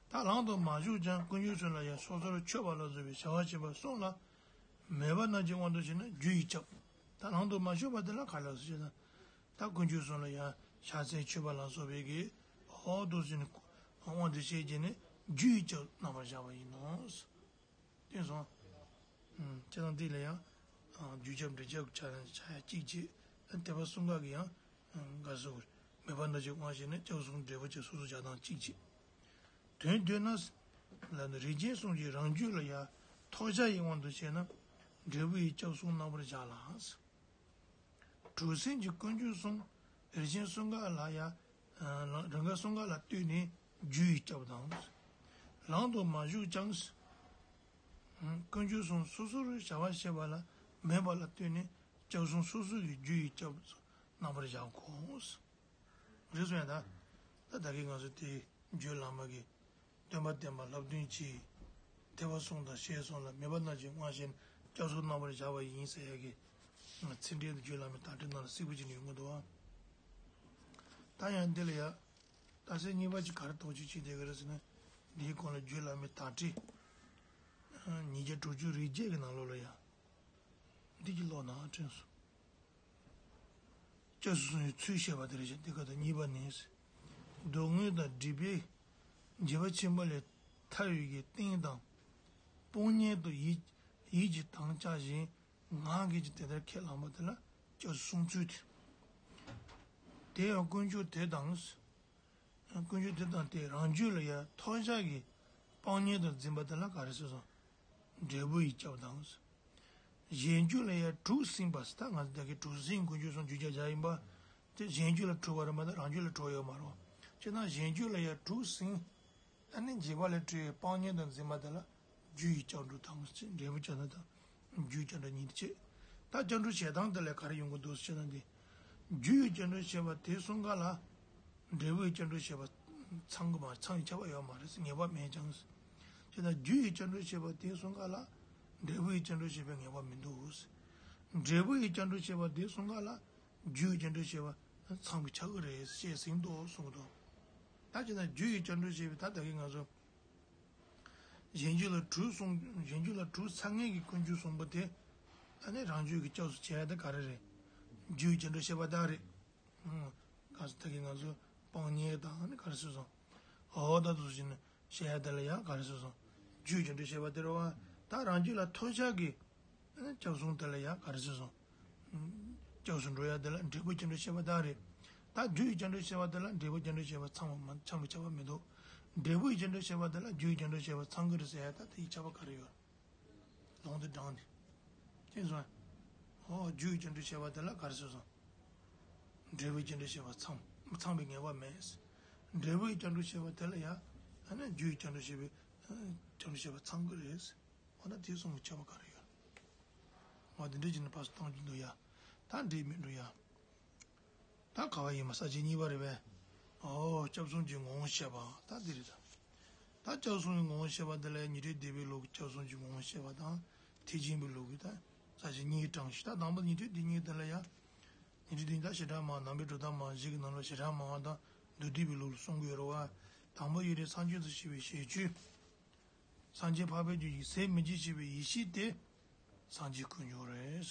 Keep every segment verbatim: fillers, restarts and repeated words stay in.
ད་ལམ་དུ་མ་ཞུགས་ཀྱང་དཀོན་མཆོག་གསུམ་ལ་ཡང་སོ་སོར་མཆོད་པ་ལ་སོགས་པའི་བྱ་བ་བྱེད་པ་གསུམ་ལ་མོས་པ་རྣམས་ཀྱི་དབང་དུ་བྱས་ན་རྒྱུ་ཡིས་བསྐྱབ། ད་ལམ་དུ་མ་ཞུགས་པ་དེ་ལ་ག་རེ་ཟེར་ཞེ་ན། ད་དཀོན་མཆོག་གསུམ་ལ་ཡང་ཕྱག་འཚལ་མཆོད་པ་ལ་སོགས་པའི་གི་འོག་ཏུ་ཕྱིན་དབང་དུ་བྱས་ཀྱི་ནི་རྒྱུ་ཡིས་བསྐྱབ་རྣམ་པར་བཞག་པ་ཡིན་ནོ། བསྟན་སོང་། ཨུམ། ཁྱེད་རང་འདི་ལ་ཡང་། ཨ། རྒྱུ་རྐྱབ་འབྲས་རྐྱབ་ཆ་ཡང་ཆ་ཡང་གཅིག་བྱེད། ཨ། དད་པ་གསུམ་ཀ་གི་ཡང་། ཨ། དགའ་བསུ་མོས་པ་རྣམས་ཀྱི་དབང་བྱས་ནས་སྐྱབས་གསུམ་འབྲས་བུ་ཅན་སོ་སོར་བཞག་སྟངས་གཅིག་བྱེད། དོན་བསྡུས་ན། ལ་ནི་རིགས་ཅན་གསུམ་གྱི་རང་རྒྱུད་ལ་ཡང་ཐོབ་བྱ་ཡི་དབང་དུ་བྱས་ན་འབྲས་བུ་ཡི་སྐྱབས་གསུམ་རྣམ་པར་བཞག་ལ། གྲུ་གཟིངས་ཀྱི་དཀོན་མཆོག་གསུམ། རིགས་ཅན་གསུམ་ཀ་ལ་ཡང་། ཨ། རང་རྒྱུད་གསུམ་ཀ་ལ་ལྟོས་ནས་རྒྱུ་ཡིས་བསྐྱབ་དང་། ལམ་དུ་མ་ཞུགས་ཀྱང་། ཨ། དཀོན་མཆོག་གསུམ་སོ་སོར་བྱ་བ་བྱེད་པ་ལ་མོས་པ་ལ་ལྟོས་ནས་སྐྱབས་གསུམ་སོ་སོ་ཡི་རྒྱུ་ཡིས་བསྐྱབ་རྣམ་པར་བཞག་གོ། རེད་སོང་ཡ་ད། ད་ད་གིན་ང་ཚོ་དེ་རྒྱུད་བླ་མ་གི་སྟོན་པ་བསྟན་པ་བསླབ་སྟོན་གྱི་ཐེག་པ་གསུམ་དང་ཞེས་གསུངས་ལ་མོས་པ་རྣམས་ཀྱི་དབང་བྱས་ནས་སྐྱབས་སུ་རྣམ་པར་བཞག་པ་ཡིན་ཟེར་ཡ་གི་ཚིག་འགྲེལ་དུ་རྒྱུད་བླ་མའི་དར་འཕྲིན་ནང་ལ་གསལ་པོ་ཅིག་ཡོང་གི་འདུག་བ། ད་ཡང་འདི་ལ་ཡ། ད་ཚེ་གཉིས་པ་ཅིག་ག་རེ་དོགས་གཅོད་བྱེད་བསྡད་ཀྱི་རེད་ཟེར་ན། འདིའི་གོང་ལ་རྒྱུད་བླ་མའི་དར་འཕྲིན་ཉིས་བརྒྱ་དྲུག་ཅུ་རེ་བརྒྱད་ཀྱི་ནང་ལོགས་ལ་ཡ། འདི་གི་ཀློག་ན་དྲན་སོང་། སྐྱབས་སུ་སོང་བའི་ཚུལ་བཤད་པ་དེ་རེད་ཤག་དེ་ག་དང་གཉིས་པ་ནི། སྡུག་བསྔལ་དང་སྒྲིབ་པའི་འགྱེད་པ་ཆེན་པོ་ལས་ཐར་བའི་གི་རྟེན་དང་། སྤོང་གཉེན་དུ་ཡིད་ཡིད་ཀྱི་དམ་བཅའ་བཞིན་ངག་གིས་ཀྱང་དེ་ལྟར་ཁས་བླངས་པ་དེ་ལ་སྐྱབས་སུ་སོང་ཚུལ་ཏེ། དེ་ཡང་དཀོན་མཆོག་དེ་དང་། དཀོན་མཆོག་དེ་དང་དེ་རང་རྒྱུད་ལ་ཡང་ཐོབ་བྱ་གི་སྤང་གཉེན་དུ་འཛིན་པ་དེ་ལ་ག་རེ་ཟེར་སོང་། འབྲས་བུ་ཡིས་བསྐྱབ་དང་། གཞན་རྒྱུད་ལ་ཡང་གྲུ་གཟིངས་པ་ཟེར། ད་ང་ཚོ་ད་གི་གྲུ་གཟིངས་དཀོན་མཆོག་གསུམ་རྒྱུད་རྒྱ་བཞག་ཡིན་པ། དེ་གཞན་རྒྱུད་ལ་གྲུ་བ་རེད་མ་གཏོགས་རང་རྒྱུད་ལ་གྲུ་ཡོད་མ་རེད་བ། བྱས་ན་གཞན་རྒྱུད་ལ་ཡང་གྲུ་གཟིངས། ཨ་ནི་འགྱེད་པ་ལས་གྲོལ་བའི་སྤང་གཉེན་དུ་འཛིན་པ་དེ་ལ་རྒྱུ་ཡི་སྐྱབས་འགྲོ་དང་ཟེར། འབྲས་བུ་སྐྱབས་འགྲོ་དང་རྒྱུ་ཡི་སྐྱབས་འགྲོ་གཉིས་དེ་བྱེད། ད་སྐྱབས་འགྲོ་བྱེད་སྟངས་དེ་ལ་ག་རེ་ཡོང་གི་འདུག་ཟེར་ན་འདི། རྒྱུ་ཡི་སྐྱབས་འགྲོ་བྱེད་པ་དེ་གསུམ་ཀ་ལ་འབྲས་བུ་ཡི་སྐྱབས་འགྲོ་བྱེད་པ་ཚང་གི་མ་ཚང་བའི་ཁྱབ་པ་ཡོད་མ་རེད་ཟེར། ངེས་པ་མེད་ཀྱང་ཟེར། བྱས་ན་རྒྱུ་ཡི་སྐྱབས་འགྲོ་བྱེད་པ་དེ་གསུམ་ཀ་ལ་འབྲས་བུ་ཡི་སྐྱབས་འགྲོ་བྱེད་པའི་ངེས་པ་མི་འདུག་ཟེར། འབྲས་བུ་ཡི་སྐྱབས་འགྲོ་བྱེད་པ་དེ་གསུམ་ཀ་ལ་རྒྱུ་ཡི་སྐྱབས་འགྲོ་བྱེད་པ་ཚང་བའི་ཁྱབ་ཀྱི་རེད་ཅེས་ཟིན་ཏོ་གསུངས་འདུག་ད་བྱས་ན་རྒྱུ་ཡི་སྐྱབས་འགྲོ་བྱེད་པའི་ད་ད་གིན་ང་ཚོ་གཞན་རྒྱུད་ལ་གྲུ་གསུངས། གཞན་རྒྱུད་ལ་གྲུ་ཚང་མཁན་གྱི་དཀོན་མཆོག་གསུམ་པོ་དེ་ཨ་ནི་རང་རྒྱུད་ཀྱི་སྐྱབས་སུ་བྱེད་ཡ་དེ་ག་རེ་རེད། རྒྱུ་ཡི་སྐྱབས་འགྲོ་བྱེད་པ་དག་རེད། ཨང་། ག་ས་ད་གིན་ང་ཚོ་སྤང་གཉེན་དང་ཨ་ནི་ག་རེ་ཟེར་སོང་། འོ་ད་དུ་བྱས་ན། བཤད་ཡ་དེ་ལ་ཡང་ག་རེ་ཟེར་སོང་། རྒྱུ་ཡི་སྐྱབས་འགྲོ་བྱེད་པ་དེ་རེད་བ། ད་རང་རྒྱུད་ལ་ཐོབ་བྱ་གི་སྐྱབས་སོང་དེ་ལ་ཡང་ག་རེ་ཟེར་སོང་། སྐྱབས་སུ་འགྲོ་ཡ་དེ་ལ་འབྲས་བུ་སྐྱབས་འགྲོ་བྱེད་པ་དག་རེད། ད་རྒྱུ་ཡི་སྐྱབས་འགྲོ་བྱེད་པ་དེ་ལ་འབྲས་བུ་སྐྱབས་འགྲོ་བྱེད་པ་ཚང་བ་མ་ཚང་བའི་ཁྱབ་པ་མི་འདུག་འབྲས་བུ་ཡི་སྐྱབས་འགྲོ་བྱེད་པ་དེ་ལ་རྒྱུ་ཡི་སྐྱབས་འགྲོ་བྱེད་པ་ཚང་གི་རེད་ཟེར་ཡ་ད་དེ་ཡི་ཁྱབ་པ་ག་རེ་ཡོད། ལུང་དེ་དྲངས་ནས། ཅེས་སོང་། ཨོ་རྒྱུ་ཡི་སྐྱབས་འགྲོ་བྱེད་པ་དེ་ལ་ག་རེ་ཟེར་སོང་། འབྲས་བུའི་སྐྱབས་འགྲོ་བྱེད་པ་ཚང་ཚང་བའི་ངེས་པ་མེད། འབྲས་བུའི་སྐྱབས་འགྲོ་བྱེད་པ་དེ་ལ་ཡང་ཨ་ནི་རྒྱུའི་སྐྱབས་འགྲོ་བྱེད་པའི་སྐྱབས་འགྲོ་བྱེད་པ་ཚང་གི་རེད། འོ་ན་དེ་གསུམ་གྱི་ཁྱད་པར་ག་རེ་ཡོད། འོ་དེ་འདྲ་བྱས་ནས་ཕར་ཚུར་བཏང་རྒྱུ་འདུག་ཡ། ད་འགྲིག་མི་འགྲིག་ཡ། ད་ག་བ་ཡིན་མ་ས་བཅད་གཉིས་པ་རེད་པས། ཨོ་སྐྱབས་གསུམ་གྱི་ངོ་བོ་བཤད་པ་ད་འདི་རེད་ད། ད་སྐྱབས་གསུམ་གྱི་ངོ་བོ་བཤད་པ་འདི་ལ་ཉན་ཐོས་སྡེ་པའི་ལུགས་ཀྱི་སྐྱབས་གསུམ་གྱི་ངོ་བོ་བཤད་པ་དང་ཐེག་ཆེན་པའི་ལུགས་ཀྱི་ད་ས་བཅད་གཉིས་དྲངས་ཤིང་། ད་དང་པོ་ཉན་ཐོས་སྡེ་གཉིས་དེ་ལ་ཡང་། ཉན་ཐོས་སྡེ་གཉིས་ད་བྱེ་བྲག་སྨྲ་བ་ནང་པའི་གྲུབ་མཐའ་སྨྲ་བ་བཞི་གི་ནང་ལ་བྱེ་བྲག་སྨྲ་བ་དང་མདོ་སྡེ་པའི་ལུགས་ལ་གསུང་གི་ཡོད་རེད་བ། དང་པོ་ཡོད་རེད། སངས་རྒྱས་སུ་ཞེས་པའི་ཞེས་བརྗོད། སངས་རྒྱས་འཕགས་པའི་རྒྱུད་ཀྱི་ཟད་མི་འཇིགས་ཞེས་པའི་ཡེ་ཤེས་དེ། སངས་རྒྱས་དཀོན་མཆོག་རེད།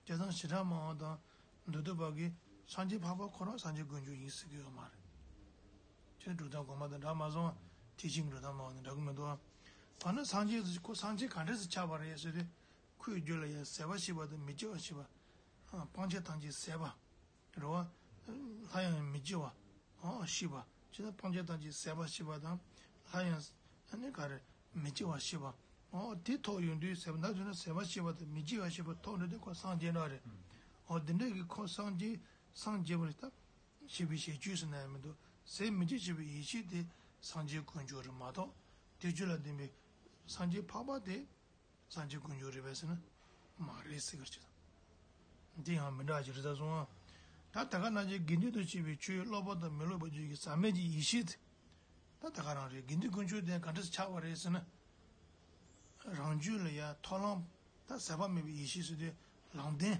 དེ་དང་བྱེ་བྲག་སྨྲ་བ་དང་མདོ་སྡེ་པ་གིས་སངས་རྒྱས་འཕགས་པ་ཁོ་རང་སངས་རྒྱས་དཀོན་མཆོག་ཡིན་ཟེར་གྱི་ཡོད་མ་རེད། ཁྱོད་གྲུབ་མཐའ་དགོངས་པ་དང་འདྲ་མ་སོང་བ། ཐེག་ཆེན་གྱི་གྲུབ་མཐའ་སྨྲ་བ་དང་འདྲ་གི་མི་འདུག་བ། ཨ་ནི་སངས་རྒྱས་ཁོ་སངས་རྒྱས་ག་འདྲས་སུ་ཆགས་པ་རེད་ཟེར་ཏེ། ཁོའི་རྒྱུད་ལ་ཡང་ཟད་པ་ཞི་བ་དང་མི་སྐྱེ་བ་ཞི་བ། སྤང་བྱ་ཐམས་ཅད་ཟད་པ། རེད་བ། སླར་ཡང་མི་སྐྱེ་བ། ཨོ་ཤེས་པ། ཅི་ལྟར་སྤང་བྱ་ཐམས་ཅད་ཟད་པ་ཤེས་པ་དང་། སླར་ཡང་། ཨ་ནི་ག་རེ། མི་སྐྱེ་བ་ཤེས་པ། ཨོ་དེ་ཐོབ་ཡོང་དུས་ཟད་པ་ད་དུས་ན་ཟད་པ་ཤེས་པ་དང་མི་སྐྱེ་བ་ཤེས་པ་ཐོབ་འགྲོ་དུས་ཁོ་སངས་རྒྱས་འགྲོ་རེད། ཨོ་དེ་འདྲ་གི་ཁོ་སངས་རྒྱས་སངས་རྒྱས་པ་རེད་ད། ཞེས་པའི་ཞེས་བརྗོད་ཟེར་ན་ཡང་མི་འདུག་ཟད་མི་འཇིགས་ཞེས་པའི་ཡེ་ཤེས་དེ་སངས་རྒྱས་དཀོན་མཆོག་རེད་མ་གཏོགས། དེ་རྒྱུད་ལ་ལྡན་པའི་སངས་རྒྱས་འཕགས་པ་དེ། སངས་རྒྱས་དཀོན་མཆོག་རེད་པས་ཟེར་ན། མ་རེད་ཟེར་གི་རེད། འདི་ཡང་མི་འདྲ་ཞིག་རེད་ད་སོང་ཨ། ད་ད་ག་ནང་བཞིན་དགེ་འདུན་དུ་བྱས་པའི་ཆོས་སློབ་པ་དང་མི་སློབ་པ་བརྒྱུད་ཀྱི་ཟད་མེད་ཀྱི་ཡེ་ཤེས་དེ། ད་ད་ག་རང་རེད། དགེ་འདུན་དཀོན་མཆོག་དེ་ག་འདྲ་ཆགས་པ་རེད་ཟེར་ན། རང་རྒྱུད་ལ་ཡ་ཐོབ་ལམ་ད་ཟད་པ་མེད་པའི་ཡེ་ཤེས་ཟེར་དུས་ལམ་བདེན།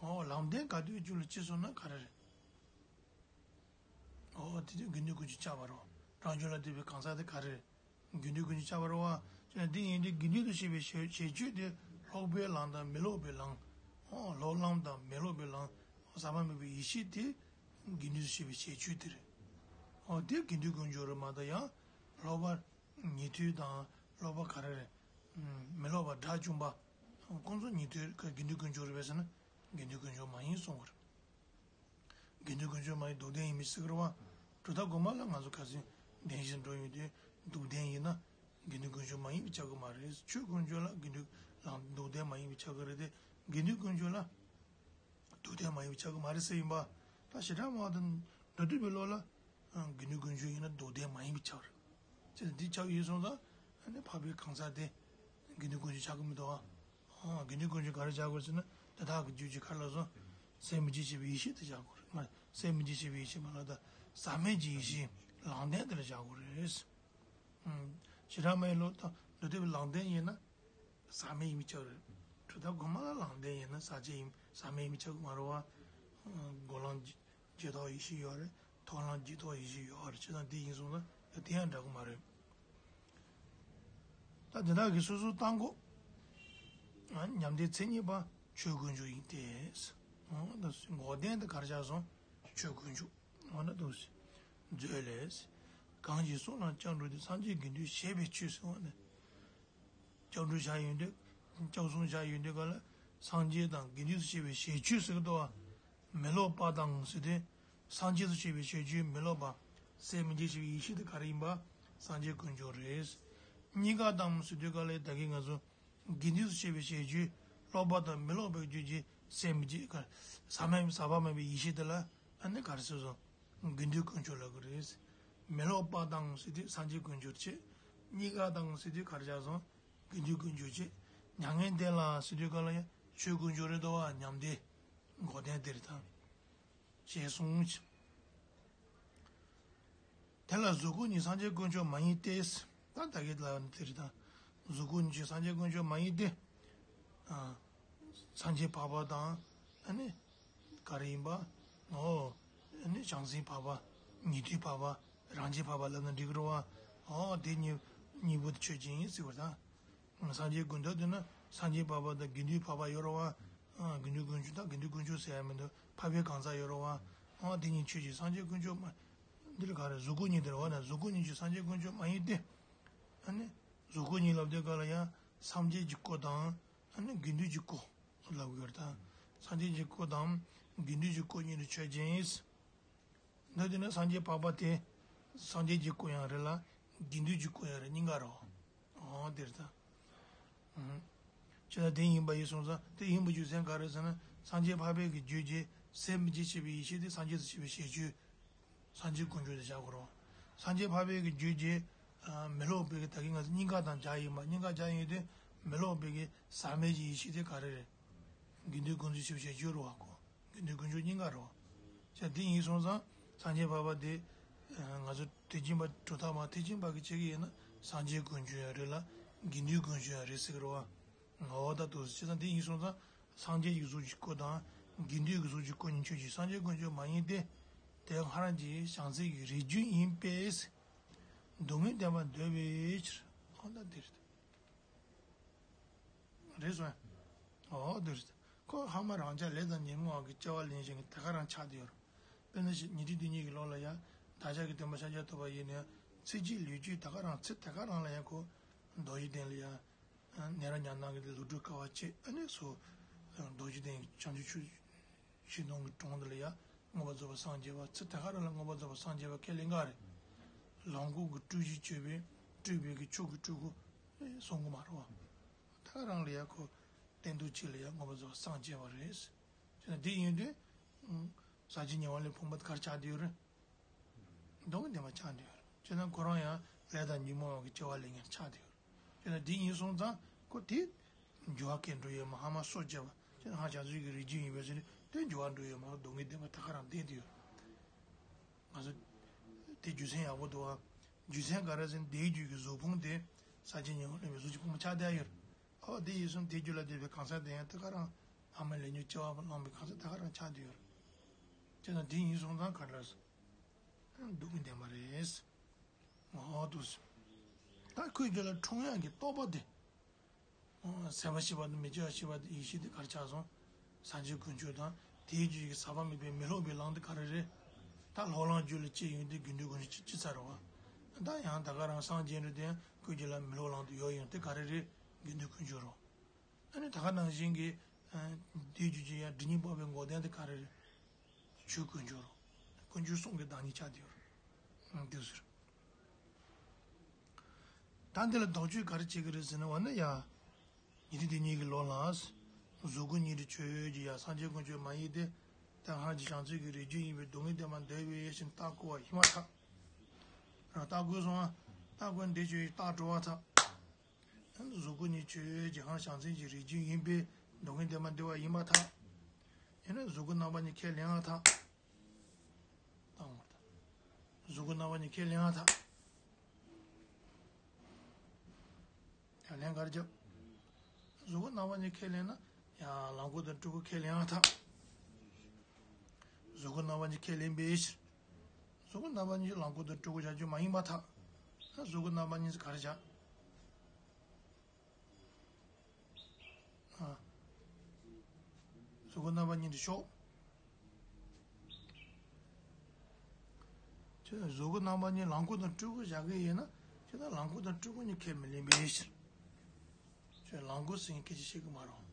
ཨོ་ལམ་བདེན་ག་དུས་རྒྱུད་ལ་སྐྱེས་སོང་ན་ག་རེ་རེད། ཨོ་དེ་དུས་དགེ་འདུན་དཀོན་མཆོག་ཆགས་པ་རེད། རང་རྒྱུད་ལ་འདུས་པའི་གང་ཟག་དེ་ག་རེ་རེད། དགེ་འདུན་ཀུན་སྤྱོད་ཆགས་པ་རེད་བ། ཅེ་ན་འདི་ཡིན་དུས་དགེ་འདུན་དུ་བྱེད་པའི་བྱེད་བྱེད་སྤྱོད་དེ་ལྷོག་པའི་ལམ་དང་མི་ལྷོག་པའི་ལམ། ཨོ་ལྷོག་ལམ་དང་མི་ལྷོག་པའི་ལམ། ཟག་པ་མེད་པའི་ཡེ་ཤེས་དེ་དགེ་འདུན་དུ་བྱེད་པའི་བྱེད་སྤྱོད་དེ་རེད། ཨོ་དེ་དགེ་འདུན་ཀུན་སྤྱོད་རེད་མ་གཏོགས་ཡང་ལྷོག་པ་ཉན་ཐོས་དང་ལྷོག་པ་ག་རེ་རེད། མི་ལྷོག་པ་དགྲ་བཅོམ་པ། ཁོང་ཚོ་ཉན་ཐོས་དགེ་འདུན་ཀུན་སྤྱོད་རེད་པས་ཟེར་ན་དགེ་འདུན་ཀུན་སྤྱོད་མ་ཡིན་གསུང་བ་རེད། དགེ་འདུན་ཀུན་སྤྱོད་མ་ཡིན་སྡུག་ལྡན་ཡིན་མི་ཟེར་གི་རེད་བ། གྲུབ་མཐའ་དགོངས་པ་ལ་ང་ཚོ་ཁ་སང་བདེན་བཞི་འགྲོ་ཡོང་དུས་སྡུག་ལྡན་ཡིན་ན་དགེ་འདུན་ཀུན་སྤྱོད་མ་ཡིན་པ་ཆགས་ཀྱི་མ་རེད། ཆོས་ཀུན་སྤྱོད་ལ་དགེ་འདུན་ལ་སྡུག་ལྡན་མ་ཡིན་པ་ཆགས་ཀྱི་རེད་དེ། དགེ་འདུན་ཀུན་སྤྱོད་ལ་སྡུག་ལྡན་མ་ཡིན་པ་ཆགས་ཀྱི་མ་རེད་ཟེར་ཡིན་པ། ད་བྱེ་བྲག་སྨྲ་བ་དང་འགྲོ་འདུལ་བའི་བློ་ལ་དགེ་འདུན་ཀུན་སྤྱོད་ཡིན་ན་སྡུག་ལྡན་མ་ཡིན་པ་ཆགས་རེད། ཅེས་འདི་ཆགས་ཡོད་སོང་ཙང་ཨ་ནི་འཕགས་པའི་གང་ཟག་དེ་དགེ་འདུན་ཀུན་སྤྱོད་ཆགས་ཀྱི་མི་འདུག་ཨ། ཨ། དགེ་འདུན་ཀུན་སྤྱོད་ག་རེ་བྱ་དགོས་ཟེར་ན་དེ་དག་གི་རྒྱུད་ཀྱི་ག་རེ་ལབ་སོང་། སེམས་མི་འཇིགས་བྱེད་པའི་ཡེ་ཤེས་དེ་བྱ་དགོས་རེད། མ་སེམས་མི་འཇིགས་བྱེད་པའི་ཡེ་ཤེས་མ་ལབ་ད་ཟག་མེད་ཀྱི་ཡེ་ཤེས་ལམ་ལྡན་དེ་ལ་བྱ་དགོས་རེད། ཨུམ། བྱེ་བྲག་སྨྲ་བའི་བློ་དང་འདུ་སྡེ་པའི་ལམ་ལྡན་ཡིན་ན་ཟག་མེད་ཡིན་མི་ཆགས་རེད། གྲུབ་མཐའ་དགོངས་པ་ལ་ལམ་ལྡན་ཡིན་ན་ཟག་བཅས་ཡིན་ཟག་མེད་ཡིན་མི་ཆགས་ཀྱི་མ་རེད་བ། ཨུམ། སྒོམ་ལམ་རྗེས་ཐོབ་ཡེ་ཤེས་ཡོད་རེད། མཐོང་ལམ་རྗེས་ཐོབ་ཡེ་ཤེས་ཡོད་རེད། བྱས་ཙང་འདི་ཡིན་སོང་ཙང་དེ་ཡང་འདྲ་གི་མ་རེད། ད་དེ་དག་གི་སོ་སོ་བཏང་གོ། ཉམས་ལྡན་མཚན་ཉིད་པ་ཆོས་དཀོན་མཆོག་ཡིན་ཏེ། འོ་ན་འགོག་བདེན་དེ་གར་བཞག་སོང་ཆོས་དཀོན་མཆོག་འོ་ན་འདུག་སེ། མཛོད་ལས། གང་ཞིག་གསུང་ལ་སྐྱབས་འགྲོ་དེ་སངས་རྒྱས་དགེ་འདུན་བཞེད་པའི་ཆོས་ཟེར་བ་ནི། སྐྱབས་འགྲོ་བཞག་ཡོང་དུས། སྐྱབས་གསུང་བཞག་ཡོང་དུས་ག་ལ། སངས་རྒྱས་དང་དགེ་འདུན་བཞེད་པའི་བཞེད་ཆོས་ཟེར་གི་འདུག་བ། མི་སློབ་པ་དང་ཟེར་དུས། སངས་རྒྱས་སུ་བྱེད་པའི་བྱེད་ཆོས་མི་སློབ་པ། སེམས་མི་འཇིགས་བྱེད་པའི་ཡེ་ཤེས་དེ་ག་རེ་ཡིན་པ། སངས་རྒྱས་དཀོན་མཆོག་རེད། གཉིས་ཀ་དང་ཟེར་དུས་ག་ལ་ད་གིན་ང་ཚོ། དགེ་འདུན་སུ་བྱེད་པའི་བྱེད་ཆོས་སློབ་པ་དང་མི་སློབ་པའི་རྒྱུད་ཀྱི་སེམས་མི་འཇིགས་ག་ཟག་མེད་ཟག་པ་མེད་པའི་ཡེ་ཤེས་དེ་ལ་ཨ་ནི་ག་རེ་ཟེར་སོང་། དགེ་འདུན་དཀོན་མཆོག་ལབ་གི་རེད། མི་སློབ་པ་དང་ཟེར་དུས་སངས་རྒྱས་དཀོན་མཆོག་བྱས། གཉིས་ཀ་དང་ཟེར་དུས་ག་རེ་བྱས་སོང་། དགེ་འདུན་དཀོན་མཆོག་བྱས། མྱ་ངན་འདས་ལ་ཟེར་དུས་ག་ལ་ཡང་ཆོས་དཀོན་མཆོག་རེད་དོ་བ་ཉམས་ལྡན། འགོག་བདེན་དེར་དང་། ཞེས་གསུངས། དེ་ལ་གཟུགས་སྐུ་ཉིད་སངས་རྒྱས་དཀོན་མཆོག་མ་ཡིན་ཏེ། ད་ད་གི་ལ་དེར་དང་། གཟུགས་སྐུ་ཉིད་ཀྱི་སངས་རྒྱས་དཀོན་མཆོག་མ་ཡིན་ཏེ། ཨ། སངས་རྒྱས་འཕགས་པ་དང་། ཨ་ནི། ག་རེ་ཡིན་པ། ཨོ། ཨ་ནི་བྱང་སེམས་འཕགས་པ། ཉན་ཐོས་འཕགས་པ། རང་རྒྱལ་འཕགས་པ་ལབ་ན་འགྲིག་གི་རེད་བ། ཨོ་དེ་གཉིས་གཉིས་པོ་དེ་ཆོས་ཅན་ཡིན་ཟེར་བ་དང་། སངས་རྒྱས་དཀོན་མཆོག་དེ་ན་སངས་རྒྱས་འཕགས་པ་དང་དགེ་འདུན་འཕགས་པ་ཡོད་རེད་བ། དགེ་འདུན་དཀོན་མཆོག་དང་དགེ་འདུན་དཀོན་མཆོག་ཟེར་ཡ་མི་འདུག་འཕགས་པའི་གང་ཟག་ཡོད་རེད་བ། དེ་གཉིས་ཆོས་ཅན། སངས་རྒྱས་དཀོན་མཆོག་མ། འདི་ལ་ག་རེ་གཟུགས་སྐུ་ཉིད་དེ་རེད་བ་ན་གཟུགས་སྐུ་ཉིད་ཀྱི་སངས་རྒྱས་དཀོན་མཆོག་མ་ཡིན་ཏེ། ཨ་ནི། གཟུགས་སྐུ་ཉིད་ལབ་དུས་ག་ལ་ཡང་སངས་རྒྱས་ཀྱི་སྐུ་དང་། ཨ་ནི་དགེ་འདུན་གྱི་སྐུ། ལབ་དགོས་རེད་ད། སངས་རྒྱས་ཀྱི་སྐུ་དང་དགེ་འདུན་གྱི་སྐུ་གཉིས་ལ་ཆོས་ཅན། འདི་དེ་ནི་སངས་རྒྱས་འཕགས་པ་དེ། སངས་རྒྱས་ཀྱི་སྐུ་ཡང་རེད་ལ། དགེ་འདུན་གྱི་སྐུ་ཡང་རེད་གཉིས་ཀ་རེད། ཨོ་དེ་རེད་ད། ཨང་། ཅི་ལྟར་དེ་ཡིན་པ་ཡིན་སོང་ཙང་དེ་ཡིན་པའི་རྒྱུ་མཚན་ག་རེ་ཟེར་ན་སངས་རྒྱས་འཕགས་པའི་གི་རྒྱུད་ཀྱི་སེམས་མི་འཇིགས་བྱེད་པའི་ཡེ་ཤེས་དེ་སངས་རྒྱས་སུ་བྱེད་པའི་བྱེད་ཆོས། སངས་རྒྱས་དཀོན་མཆོག་དེ་བཞག་དགོས་རེད། སངས་རྒྱས་འཕགས་པའི་གི་རྒྱུད་ཀྱི། ཨ། མི་སློབ་པའི་གི་ད་གིན་ང་ཚོ་གཉིས་ཀ་དང་སྦྱར་ཡིན་པ་གཉིས་ཀ་སྦྱར་ཡོང་དུས་མི་སློབ་པའི་གི་ཟག་མེད་ཀྱི་ཡེ་ཤེས་དེ་ག་རེ་རེད། དགེ་འདུན་དཀོན་མཆོག་ཆེ་བ་ཞེས་བརྗོད་རུང་བ་གོ། དགེ་འདུན་དཀོན་མཆོག་གཉིས་ཀ་རེད། ཅེས་འདི་ཡིན་སོང་ཙང་སངས་རྒྱས་འཕགས་པ་དེ། ང་ཚོ་ཐེག་ཆེན་པ་གྲུབ་མཐའ་མ་ཐེག་ཆེན་པ་གི་ཆེད་ཀྱི་ཡིན་ན་སངས་རྒྱས་དཀོན་མཆོག་ཡང་རེད་ལ་དགེ་འདུན་དཀོན་མཆོག་ཡང་རེད་ཟེར་གི་རེད་བ། འོ་ད་དུ་ཅེས་དང་འདི་ཡིན་སོང་ཙང་སངས་རྒྱས་ཀྱི་གཟུགས་ཀྱི་སྐུ་དང་དགེ་འདུན་གྱི་གཟུགས་ཀྱི་སྐུ་གཉིས་ཆོས་ཅན། སངས་རྒྱས་དཀོན་མཆོག་མ་ཡིན་ཏེ། དེ་སྔར་གྱི་བྱང་སེམས་ཀྱི་རིགས་རྒྱུད་ཡིན་པས། སྡུག་བསྔལ་བདེན་པར་འདོད་པའི་ཕྱིར། འོ་ད་འདིར། རེད་སོང་། འོ་དེ་རེད། ཁོ་ཧ་མ་རང་ཅག་ལས་དང་ཉོན་མོངས་པ་གི་སྐྱེ་བ་ལེན་བཞིན་གྱི་དེ་ག་རང་ཆགས་བསྡད་ཡོད་རེད། དཔེར་ན་ཞིག་ཉན་ཐོས་སྡེ་གཉིས་ཀྱི་ལོགས་ལ་ཡང་བདག་ཅག་གི་སྟོན་པ་ཤཱཀྱ་ཐུབ་པ་ཡིན་ན་ཡང་ཚེ་གཅིག་ལུས་གཅིག་དེ་ག་རང་ཚེ་དེ་ག་རང་ལ་ཡང་ཁོ་རྡོ་རྗེ་གདན་ལ་ཡང་ནེ་རཉྫ་ན་གི་ལུས་སྒྲུབ་དཀའ་བ་སྤྱད། ཨ་ནི་སོ་རྡོ་རྗེ་གདན་བྱང་ཆུབ་ཆོས་ཤིང་སྡོང་གི་དྲུང་དུ་ལ་ཡང་མངོན་པར་རྫོགས་པར་སངས་རྒྱས་པ། ཚེ་དེ་ག་རང་ལ་མངོན་པར་རྫོགས་པར་སངས་རྒྱས་པ་ཁས་ལེན་ག་རེད། ལོངས་སྐུ་གི་སྤྲུལ་གཞི་བཅོས་པའི་སྤྲུལ་པའི་གི་ཕྱོགས་ཀྱི་སྤྲུལ་སྐུ་གསུང་གི་མ་རེད་བ། ད་རང་ལ་ཡང་ཁོ་གཏན་དུ་གཅིག་ལ་ཡང་མངོན་པར་རྫོགས་སངས་རྒྱས་པ་རེད། ཅེ་ན་འདི་ཡིན་དུས། ཟག་བཅས་ཉེ་བ་ལས་ཕོངས་པ་གར་ཆགས་བསྡད་ཡོད་རེད། སྡུག་བསྔལ་བདེན་པ་ཆགས་བསྡད་ཡོད་རེད། ཅེ་ན་ཁོ་རང་ཡང་ལས་དང་ཉོན་མོངས་པ་གི་སྐྱེ་བ་ལེན་མཁན་ཆགས་བསྡད་ཡོད་རེད། ཅེ་ན་འདི་ཡིན་སོང་ཙང་ཁོ་དེ་འགྱུར་བ་གས་འགྲོ་ཡོད་མ་ཧ་མ་སོ་བཅད་པ་ཅེ་ན་ཧ་བྱང་ཆུབ་ཀྱི་རིགས་རྒྱུད་ཡིན་པའི་ཕྱིར་དེ་འགྱུར་བ་འགྲོ་ཡོད་མ་གཏོགས་སྡུག་བསྔལ་བདེན་པ་ད་ག་རང་བསྡད་བསྡད་ཡོད་རེད། ང་ཚོ་དེ་རྒྱུ་མཚན་ཡག་པོ་འདུག་ཨ། རྒྱུ་མཚན་ག་རེ་ཟེར་ན་དེའི་རྒྱུད་ཀྱི་གཟུགས་ཕུང་དེ་ཟག་བཅས་ཉེ་བ་ལས་པའི་གཟུགས་ཀྱི་ཕུང་པོ་ཆགས་བསྡད་ཡོད་རེད། ཨོ་དེ་ཡིན་སོང་དེ་རྒྱུད་ལ་འདུས་པའི་གང་ཟག་དེ་ཡང་དེ་ག་རང་ཨ་མ་ལས་ཉོན་སྐྱེ་བ་བླངས་པའི་གང་ཟག་དེ་ག་རང་ཆགས་བསྡད་ཡོད་རེད། ཅེ་ན་དེ་ཡིན་སོང་ཙང་ག་འདྲ་སོང་། སྡུག་བསྔལ་བདེན་པ་རེད། ཨོ་འདུག་སེ། ད་ཁོའི་རྒྱུད་ལ་འཁྲུངས་ཡག་གི་རྟོགས་པ་དེ། ཨོ་ཟད་པ་ཞི་བ་དང་མི་སྐྱེ་བ་ཞི་བ་དེ་ཡེ་ཤེས་དེ་ག་རེ་ཆགས་སོང་། སངས་རྒྱས་དཀོན་མཆོག་དང་དེའི་རྒྱུད་ཀྱི་ཟག་པ་མེད་པའི་མི་སློབ་པའི་ལམ་དེ་ག་རེ་རེད། ད་སློབ་ལམ་རྒྱུད་ལ་སྐྱེས་ཡོང་དུས་དགེ་འདུན་དཀོན་མཆོག་ཅི་ཅི་ཚར་བ། ད་ཡང་ད་ག་རང་སངས་རྒྱས་འགྲོ་དུས་ཡང་ཁོའི་རྒྱུད་ལ་མི་སློབ་ལམ་དུ་ཡོད་ཡོང་དེ་ག་རེ་རེད། དགེ་འདུན་དཀོན་མཆོག་རོ། ཨ་ནི་ད་ག་ནང་བཞིན་གྱི། ཨ། དེའི་རྒྱུད་ཀྱི་ཡང་སྒྲིབ་གཉིས་སྤངས་པའི་འགོག་བདེན་དེ་ག་རེ་རེད། ཆོས་དཀོན་མཆོག་རོ། དཀོན་མཆོག་གསུམ་གྱི་བདག་ཉིད་ཆགས་བསྡད་ཡོད་རོ། འདུག་ཟེར། ད་འདི་ལ་དོགས་གཅོད་ག་རེ་བྱེད་ཀྱི་རེད་ཟེར་ན་འོ་ན་ཡ། ཉན་ཐོས་དེ་ཉིད་ཀྱི་ལོ་ལ། གཟུགས་སྐུ་ཉིད་དུ་ཆོས་ཀྱི་ཡ་སངས་རྒྱས་དཀོན་མཆོག་མ་ཡིན་ཏེ། ད་ཧང་ཅི་བྱང་སེམས་ཀྱི་རིགས་རྒྱུད་ཡིན་པས་སྡུག་བསྔལ་བདེན་པར་འདོད་པའི་ཕྱིར་རྟགས་བསྐུར་བ་ཡིན་པར་ཐལ། རང་རྟགས་བསྐུར་སོང་ང་། རྟགས་བསྐུར་འདི་ཆོས་ཀྱི་རྟགས་གྲོལ་བར་ཐལ། གཟུགས་སྐུ་ཉིད་ཆོས་ཀྱི་ཧང་བྱང་སེམས་ཀྱི་རིགས་རྒྱུད་ཡིན་པས་སྡུག་བསྔལ་བདེན་པར་འདོད་པ་ཡིན་པར་ཐལ། ཡིན་ན་གཟུགས་སྐུ་རྣམ་པ་གཉིས་ཁས་ལེན་ཡང་ཐལ། བཏང་བར་ཐལ། གཟུགས་སྐུ་རྣམ་པ་གཉིས་ཁས་ལེན་ཡང་ཐལ། ཡང་ལན་ག་རེ་རྒྱབ། གཟུགས་སྐུ་རྣམ་པ་གཉིས་ཁས་ལེན་ན་ཡང་ལམ་ཁོག་དང་སྤྲུལ་སྐུ་ཁས་ལེན་ཡང་ཐལ། གཟུགས་སྐུ་རྣམ་པ་གཉིས་ཁས་ལེན་པའི་ཕྱིར། གཟུགས་སྐུ་རྣམ་པ་གཉིས་ལམ་ཁོག་དང་སྤྲུལ་སྐུ་བཞག་རྒྱུ་མ་ཡིན་པར་ཐལ། ད་གཟུགས་སྐུ་རྣམ་པ་གཉིས་ག་རེ་བཞག། ཨ། གཟུགས་སྐུ་རྣམ་པ་གཉིས་དེ་ཤོག་ཁྱོད་གཟུགས་སྐུ་རྣམ་པ་གཉིས་ལམ་ཁོག་དང་སྤྲུལ་སྐུ་བཞག་གི་ཡིན་ན་ཁྱོད་ད་ལམ་ཁོག་དང་སྤྲུལ་སྐུ་གཉིས་ཁས་མི་ལེན་པའི་ཕྱིར། ཁྱོད་ལམ་ཁོག་ཟེར་མཁན་སྐད་ཆ་བཤད་གི་མ་རེད།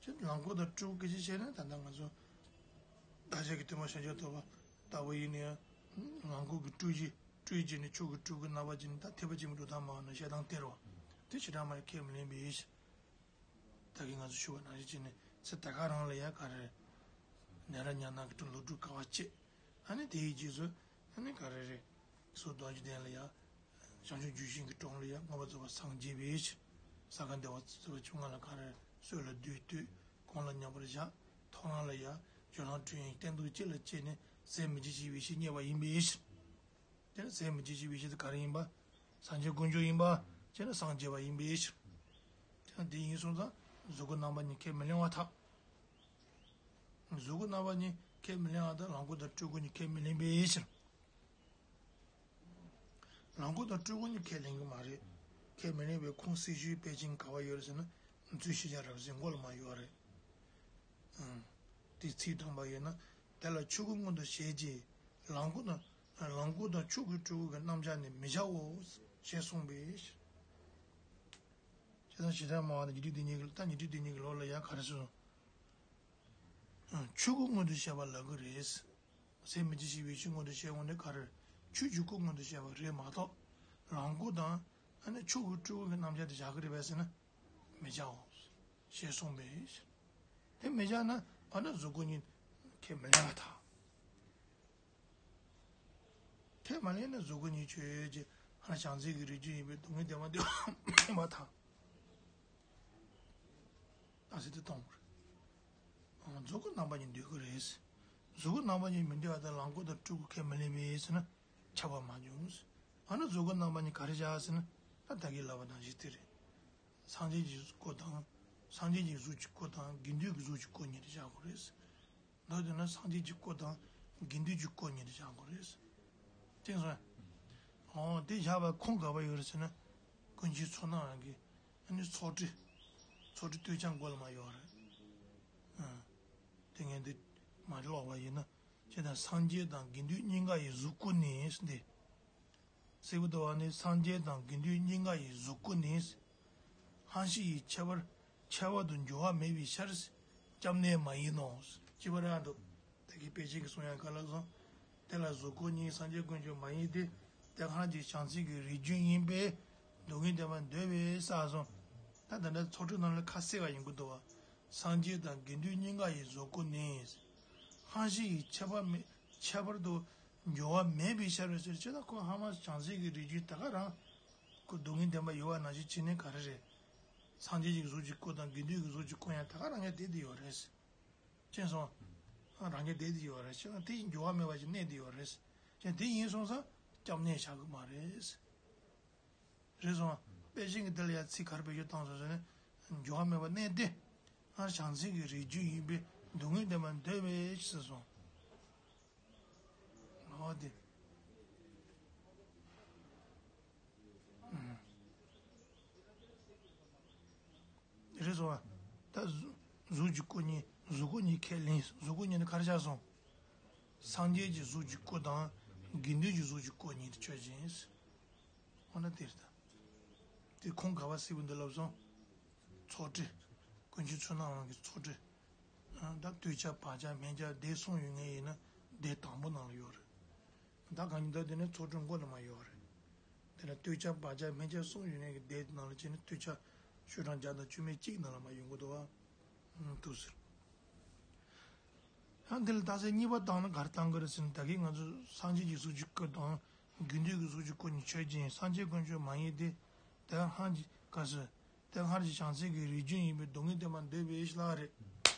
ཁྱོད་ལམ་ཁོག་དང་སྤྲུལ་སྐུ་སྐད་ཆ་བཤད་ན་ད་ལྟ་ང་ཚོ་བདག་ཅག་གི་ཐུན་མོང་བྱང་ཆུབ་ཐོབ་པ་ལྟ་བུ་ཡིན་ན་ཡང་ལམ་ཁོག་གི་སྤྲུལ་གཞི་སྤྲུལ་གཞི་ནི་ཆོས་ཀྱི་སྤྲུལ་སྐུ་རྣམ་པ་ཅན་ད་ཐེག་པ་ཆེན་པོའི་སྒྲུབ་ཐབས་མང་བ་ན་བཤད་སྟངས་དེ་རེད་བ། དེ་བྱེ་བྲག་སྨྲ་བས་ཁས་མི་ལེན་པའི་ཕྱིར། ད་གིན་ང་ཚོ་ཞུ་བ་ནང་བཞིན་བྱས་ནས་ཚེ་ད་ག་རང་ལ་ཡ་ག་རེ་རེད། ནད་ར་ཉམ་ཐག་གི་ལོ་དྲུག་དཀའ་བ་སྤྱད། ཨ་ནི་དེའི་རྗེས་སུ་ཨ་ནི་ག་རེ་རེད། སོ་རྡོ་རྗེ་གདན་ལ་ཡ། བྱང་ཆུབ་ལྗོན་ཤིང་གི་དྲུང་ལ་ཡ་མངོན་པར་རྫོགས་པར་སངས་རྒྱས་པའི་ཕྱིར། ས་ག་ཟླ་བ་ཚེས་པ་བཅོ་ལྔ་ལ་ག་རེ་སྲོད་ལ་བདུད་བཏུལ་གོང་ལ་མཉམ་པར་བཞག་ཐོ་རངས་ལ་ཡ་སྦྱོར་ལམ་སྤྲུལ་ཡང་གཏན་དུ་གཅིག་ལ་སྤྱད་ནས་ཟད་མི་འཇིགས་ཞི་བའི་ཕྱིར་བརྙེས་པ་ཡིན་པའི་ཕྱིར། དེ་ནི་ཟད་མི་འཇིགས་ཞི་བའི་ཕྱིར་དེ་ག་རེ་ཡིན་པ། སངས་རྒྱས་དཀོན་མཆོག་ཡིན་པ། དེ་ནི་སངས་རྒྱས་པ་ཡིན་པའི་ཕྱིར། དེ་ནི་དེ་ཡིན་སོང་ཙང་གཟུགས་སྐུ་རྣམ་པ་གཉིས་ཁས་མི་ལེན་པར་ཐལ། གཟུགས་སྐུ་རྣམ་པ་གཉིས་ཁས་མི་ལེན་པར་ཐལ་ལམ་ཁོག་དང་སྤྲུལ་སྐུ་གཉིས་ཁས་མི་ལེན་པའི་ཕྱིར། ལམ་ཁོག་དང་སྤྲུལ་སྐུ་གཉིས་ཁས་ལེན་གྱི་མ་རེད། ཁས་མི་ལེན་པའི་ཁུངས་སྲི་ཞུའི་དཔེ་ཅན་ག་བ་ཡོད་རེད་ཟེར་ན། མཛོད་ཤེས་བྱ་རབ་གསལ་མགོ་ལ་མ་ཡོད་རེད། ཨང་། དེ་ཚིག་དྲངས་པ་ཡིན་ན། དེ་ལ་ཆོས་སྐུ་མངོན་དུ་བྱེད་ཅེས། ལམ་ཁོག་དང་། ལམ་ཁོག་དང་ཆོས་ཀྱི་སྤྲུལ་སྐུ་གི་རྣམ་གཞག་ནི་མི་བྱའོ། ཞེས་གསུངས་པས། བྱས་ཙང་བྱེ་བྲག་སྨྲ་བ་དང་ཉན་ཐོས་སྡེ་གཉིས་ཀྱི་ད་ཉན་ཐོས་སྡེ་གཉིས་ཀྱི་ལོགས་ལ་ཡང་ག་རེ་གསུངས་སོང་། ཆོས་སྐུ་མངོན་དུ་བྱས་པ་ལབ་ཀྱི་རེད། ཟད་མི་འཇིགས་ཞི་བའི་ཕྱིར་མངོན་དུ་བྱས་འོང་ནས་ག་རེ། ཆོས་ཀྱི་སྐུ་མངོན་དུ་བྱས་པ་རེད་མ་གཏོགས། ལམ་ཁོག་དང་། ཨ་ནི་ཆོས་ཀྱི་སྤྲུལ་སྐུ་གི་རྣམ་གཞག་དེ་བཞག་གི་རེད་པས་ཟེར་ན། མི་བྱའོ། ཞེས་གསུངས་པས། དེ་མི་བྱ་ན་ཨ་ནི་གཟུགས་སྐུ་གཉིས་ཁས་མི་ལེན་པར་ཐལ། ཁས་མ་ལེན་ན་གཟུགས་སྐུ་གཉིས་ཆོས་ཀྱི་ཧང་བྱང་སེམས་ཀྱི་རིགས་རྒྱུད་ཡིན་པས་སྡུག་བསྔལ་བདེན་པར་འདོད་པ་ཡིན་པར་ཐལ། ཨ་སི་དེ་གཏོང་དགོས་རེད། གཟུགས་སྐུ་རྣམ་པ་གཉིས་འདོད་ཀྱི་རེད། གཟུགས་སྐུ་རྣམ་པ་གཉིས་མི་འདོད་པ་དང་ལམ་ཁོག་དང་སྤྲུལ་སྐུ་ཁས་མི་ལེན་པས་ཟེར་ན་ཁྱབ་པ་མ་བྱུང་། ཨ་ནི་གཟུགས་སྐུ་རྣམ་པ་གཉིས་ག་རེ་བཞག་ཟེར་ན་ད་ད་གིན་ལབ་པ་ནང་བཞིན་དེ་རེད། སངས་རྒྱས་ཀྱི་སྐུ་དང་། སངས་རྒྱས་ཀྱི་གཟུགས་ཀྱི་སྐུ་དང་དགེ་འདུན་གྱི་གཟུགས་ཀྱི་སྐུ་གཉིས་དེ་བཞག་དགོས་རེད། མདོར་བསྡུས་ན་སངས་རྒྱས་ཀྱི་སྐུ་དང་དགེ་འདུན་གྱི་སྐུ་གཉིས་དེ་བཞག་དགོས་རེད། དེ་སོང་། ཨོ་དེ་བཞག་པའི་ཁུངས་ག་པར་ཡོད་རེད་ཟེར་ན། ཀུན་མཁྱེན་མཚོ་སྣ་རང་གི་ཨ་ནི་ཚོགས་བྲིས། ཚོགས་བྲིས་བསྟོད་ཆ་མགོ་ལ་མ་ཡོད་རེད། ཨ། དེ་ངས་འདི་མ་ཀློག་པ་ཡིན་ན། ཁྱེད་དང་སངས་རྒྱས་དང་དགེ་འདུན་གཉིས་ཀ་ཡི་གཟུགས་སྐུ་ནི་འདི། སྲིད་པ་ལྟ་བ་ནི་སངས་རྒྱས་དང་དགེ་འདུན་གཉིས་ཀ་ཡི་གཟུགས་སྐུ་ནི། ཧང་ཤི་ཡི་ཁྱད་པར་ཁྱད་པར་དུ་འགྱུར་བ་མེད་པའི་ཕྱིར། སྐྱབས་གནས་མ་ཡིན་ནོ། ཅི་པ་ར་འདུག་དེ་གི་དཔེ་ཅན་གྱི་གསུང་ཡང་ག་ལ་སོང་། དེ་ལ་གཟུགས་སྐུ་གཉིས་སངས་རྒྱས་དཀོན་མཆོག་མ་ཡིན་ཏེ། དེ་ཧང་ཅིག་བྱང་སེམས་ཀྱི་རིགས་རྒྱུད་ཡིན་པས། སྡུག་བསྔལ་བདེན་པར་འདོད་པས་ས་སོང་། ད་ད་ལྟ་ཚོགས་བྲིས་ནང་ལ་ཁ་གསལ་བ་ཡིན་དགོས་འདུག་བ། སངས་རྒྱས་དང་དགེ་འདུན་གཉིས་ཀ་ཡི་གཟུགས་སྐུ་ནི། ཧང་ཤི་ཡི་ཁྱད་པར་མེད་ཁྱད་པར་དུ་འགྱུར་བ་མེད་པའི་ཕྱིར་རོ་ཟེར་ཅེ་ན་ཁོ་ཧ་མ་བྱང་སེམས་ཀྱི་རིགས་རྒྱུད་ད་ག་རང་། ཁོ་སྡུག་བསྔལ་བདེན་པ་ཡོད་པ་ནང་བཞིན་བྱས་ནས་ག་རེ་རེད། སངས་རྒྱས་ཀྱི་གཟུགས་ཀྱི་སྐུ་དང་དགེ་འདུན་གྱི་གཟུགས་ཀྱི་སྐུ་ཡང་ད་ག་རང་ཡང་བསྡད་དེ་ཡོད་རེད། ཅེས་སོང་། རང་རྒྱལ་བསྡད་དེ་ཡོད་རེད་ཅེས་དེ་ཡིན་འགྱུར་བ་མེད་པ་ཞིག་གནས་དེ་ཡོད་རེད། ཅེས་དེ་ཡིན་སོང་ཙང་སྐྱབས་གནས་བཞག་གི་མ་རེད། རེད་སོང་། དཔེ་ཅན་གྱི་དེ་ལ་ཡང་ཚིག་ག་རེ་བེད་སྤྱོད་བཏང་སོང་ཟེར་ན། འགྱུར་བ་མེད་པ་གནས་ཏེ། སྔར་བྱང་སེམས་ཀྱི་རིགས་རྒྱུད་ཡིན་པས་སྡུག་བསྔལ་བདེན་པར་འདོད་པས་ཟེར་སོང་། ཨོ་དེ། ད་གཟུགས་གཟུགས་ཀྱི་སྐུ་གཉིས། གཟུགས་སྐུ་གཉིས་ཁས་ལེན། གཟུགས་སྐུ་གཉིས་ནི་ག་རེ་ཆགས་སོང་། སངས་རྒྱས་ཀྱི་གཟུགས་ཀྱི་སྐུ་དང་དགེ་འདུན་གྱི་གཟུགས་ཀྱི་སྐུ་གཉིས་དེ་ཆོས་ཅན། འོ་ན་དེ་རེད་ད། དེ་ཁུངས་ག་པར་གཟིགས་པ་འདི་ལབ་སོང་། ཚོགས་བྲིས། དཀོན་མཆོག་མཚོ་སྣ་དབང་གི་ཚོགས་བྲིས། ཨ། ད་སྟོད་ཆ་བར་ཆ་སྨད་ཆ་དེ་གསུངས་ཡོད་མཁན་ཡིན་ན་སྡེ་དང་པོ་ནང་ལ་ཡོད་རེད། ད་གང་ཡིན་ད་དེ་ནི་ཚོགས་བྲིས་མགོ་ལ་མ་ཡོད་རེད། དེ་ལ་སྟོད་ཆ་བར་ཆ་སྨད་ཆ་གསུངས་ཡོད་མཁན་གྱི་སྡེ་ནང་ལ་བྱས་ན་སྟོད་ཆ་ཤོག་གྲངས་བརྒྱ་དང་བཅུ་མེད་གཅིག་ནང་ལ་མ་ཡོང་གི་འདུག་བ། ཨང་། འདུག་ཟེར། ཡང་འདི་ལ་རྟགས་གསལ་གཉིས་པ་བཏང་ན་ག་རེ་བཏང་གི་རེད་ཟེར་ན། ད་གིན་ང་ཚོ་སངས་རྒྱས་ཀྱི་གཟུགས་ཀྱི་སྐུ་དང་དགེ་འདུན་གྱི་གཟུགས་ཀྱི་སྐུ་གཉིས་ཆོས་ཅན། སངས་རྒྱས་དཀོན་མཆོག་མ་ཡིན་ཏེ། དེ་སྔར་གྱི་ག་ཟེར། དེ་སྔར་གྱི་བྱང་སེམས་ཀྱི་རིགས་རྒྱུན་ཡིན་པས་སྡུག་བསྔལ་བདེན་པར་འདོད་པའི་ཕྱིར་ལ་རེད།